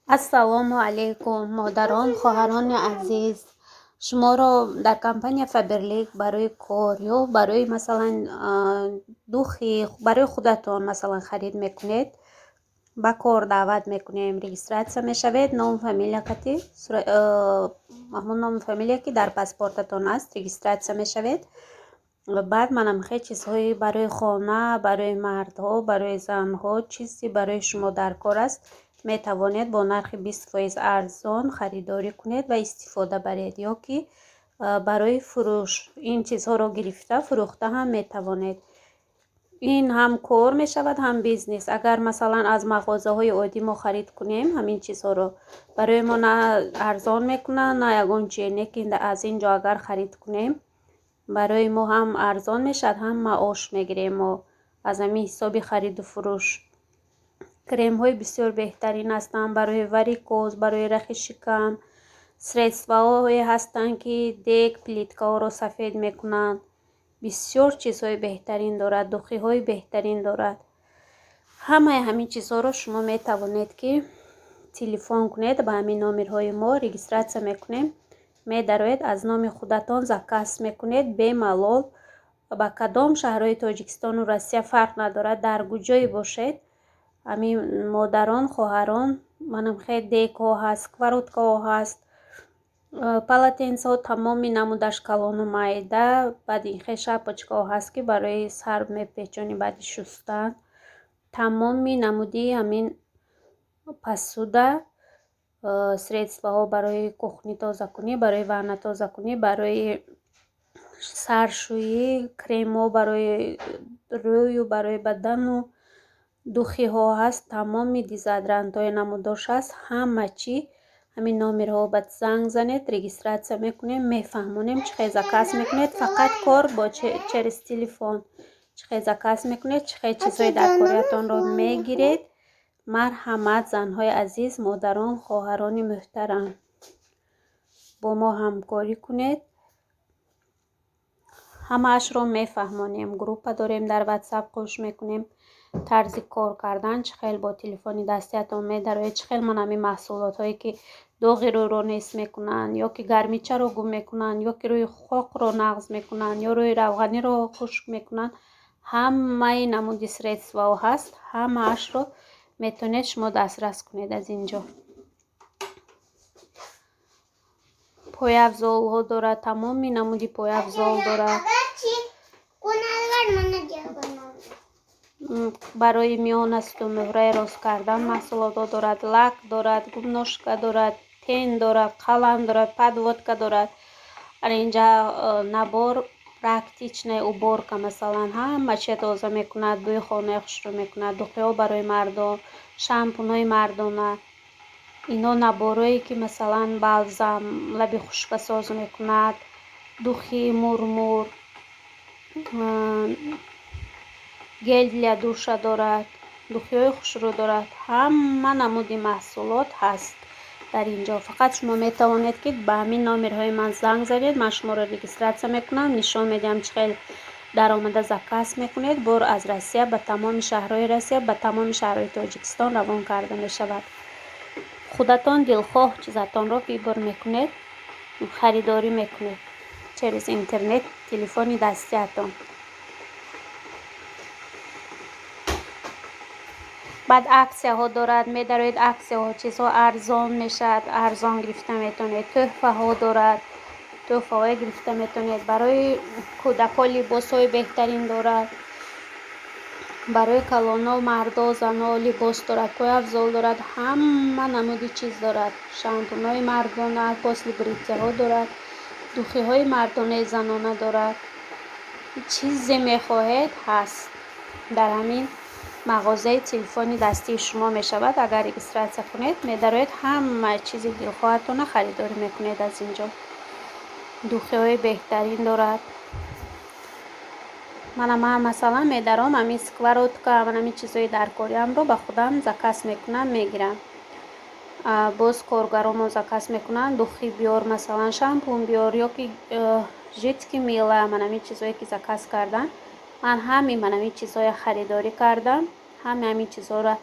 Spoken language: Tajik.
Ассалому алайкум, модарон, хоҳарони азиз. Шуморо дар компания Фаберлик барои кор ё барои, масалан, духи барои худатон, масалан, харид мекунед, ба кор даъват мекунем. Регистрация мешавед, ном, фамилия кати, ҳамон ному фамилия, ки дар паспортатон аст, регистрация мешавед. Баъд манам хел чизҳои барои хона, барои мардҳо, барои занҳо, чизе барои шумо дар кор аст, метавонед бо нархи 20% арзон харидорӣ кунед ва истифода баред, ё ки барои фурӯш ин чизҳоро гирифта фурӯхта ҳам метавонед. Ин ҳам кор мешавад, ҳам бизнес. Агар, масалан, аз мағозаҳои оддӣ мо харид кунем, ҳамин чизҳоро барои мо на арзон мекунанд, на ягон чи. Лекин аз ин ҷо агар харид кунем, барои мо ҳам арзон мешавад, ҳам маош мегирем мо аз ҳамин ҳисоби хариду фурӯш. Кремҳои бисёр беҳтарин ҳастанд барои варикоз, барои рахи шикам, средствоҳое ҳастанд, ки дег, плиткаҳоро сафед мекунанд. Бисёр чизҳои беҳтарин дорад, духиҳои беҳтарин дорад. Ҳамаи ҳамин чизҳоро шумо метавонед, ки телефон кунед ба ҳамин номерҳои мо, регистрация мекунем, медароед, аз номи худатон заказ мекунед бемалол. Ба кадом шаҳрҳои Тоҷикистону Россия фарқ надорад, дар куҷое бошед, ҳамин модарон, хоҳарон, манам хел дегҳо ҳаст, сковородкаҳо ҳаст, полотенцаҳо тамоми намудаш, калону майда, баъд ин хел шапочкаҳо ҳаст, ки барои сар мепечонӣ баъди шустан. Тамоми намуди ҳамин посуда, средствоҳо барои кухни тозакунӣ, барои ванна тозакунӣ, барои саршӯӣ, кремҳо барои рӯю барои бадану духиҳо ҳаст, тамоми дезодорантҳои намудош ҳаст. Ҳама чӣ ҳамин номерҳо ба занг занед, регистрация мекунем, мефаҳмонем, чӣ хел заказ мекунед. Фақат кор бо через телефон, чӣ хел заказ мекунед, чӣ хел чизҳои даркориятонро мегиред. Марҳамат, занҳои азиз, модарон, хоҳарони муҳтарам, бо мо ҳамкорӣ кунед, ҳамаашро мефаҳмонем. Группа дорем дар Ватсап, қӯш мекунем тарзи кор кардан, чӣ хел бо телефони дастиятон медароед, чӣ хел ман ҳамин маҳсулотҳое, ки доғи рӯйро нест мекунанд, ё ки гармичаро гум мекунанд, ё ки рӯи хоқро нағз мекунанд, ё рӯи равғаниро хушк мекунанд. Ҳамаи намуди средствоҳо ҳаст, ҳамаашро метавонед шумо дастрас кунед аз ин ҷо. Пойафзолҳо дорад, тамоми намуди пойафзол дорад. Барои миёнасту муҳраи рост кардан маҳсулотҳо дорад, лак дорад, губножка дорад, тень дорад, қалам дорад, подводка дорад. Ана инҷа набор практичная уборка, масалан, ҳама чия тоза мекунад, бӯи хонаи хушрӯ мекунад, духиҳо барои мардон, шампунҳои мардона, ино наборое, ки, масалан, балзам лаби хушкасоз мекунад, духи мурмур, гель для душа дорад, духиҳои хушрӯ дорад. Ҳама намуди маҳсулот ҳаст дар ин ҷо. Фақат шумо метавонед, ки ба ҳамин номерҳои ман занг занед, ман шуморо регистрация мекунам, нишон медиҳам, чӣ хел даромада заказ мекунед. Бор аз Россия ба тамоми шаҳрҳои Россия, ба тамоми шаҳрҳои Тоҷикистон равон карда мешавад. Худатон дилхоҳ чизатонро выбор мекунед, харидорӣ мекунед через интернет, телефони дастиятон. Баъд аксияҳо дорад, медароед, аксияҳо, чизҳо арзон мешавад, арзон гирифта метавонед. Тӯҳфаҳо дорад, тӯҳфаҳое гирифта метавонед. Барои кӯдакҳо либосҳои беҳтарин дорад, барои калоно, мардо, зано либос дорад, пойафзол дорад, ҳама намуди чиз дорад. Шампунҳои мардона, после бритьяҳо дорад, духиҳои мардонаи занона дорад. Чизе мехоҳед, ҳаст дар ҳамин мағозаи телефони дастии шумо мешавад. Агар регистрация кунед, медароед, ҳама чизи дилхоҳатонро харидорӣ мекунед аз ин ҷо. Духиҳои беҳтарин дорад. Мана ман, масалан, медаром, ҳамин сковородка, ман ҳамин чизҳои даркориамро ба худам заказ мекунам, мегирам. Боз коргаромо заказ мекунанд: духи биёр, масалан, шампун биёр, ё ки жидкий мыло. Ман ҳамин чизҳое, ки заказ карданд, ман ҳамин ман ҳамин чизҳое харидорӣ кардам, ҳами ҳамин чизҳоро.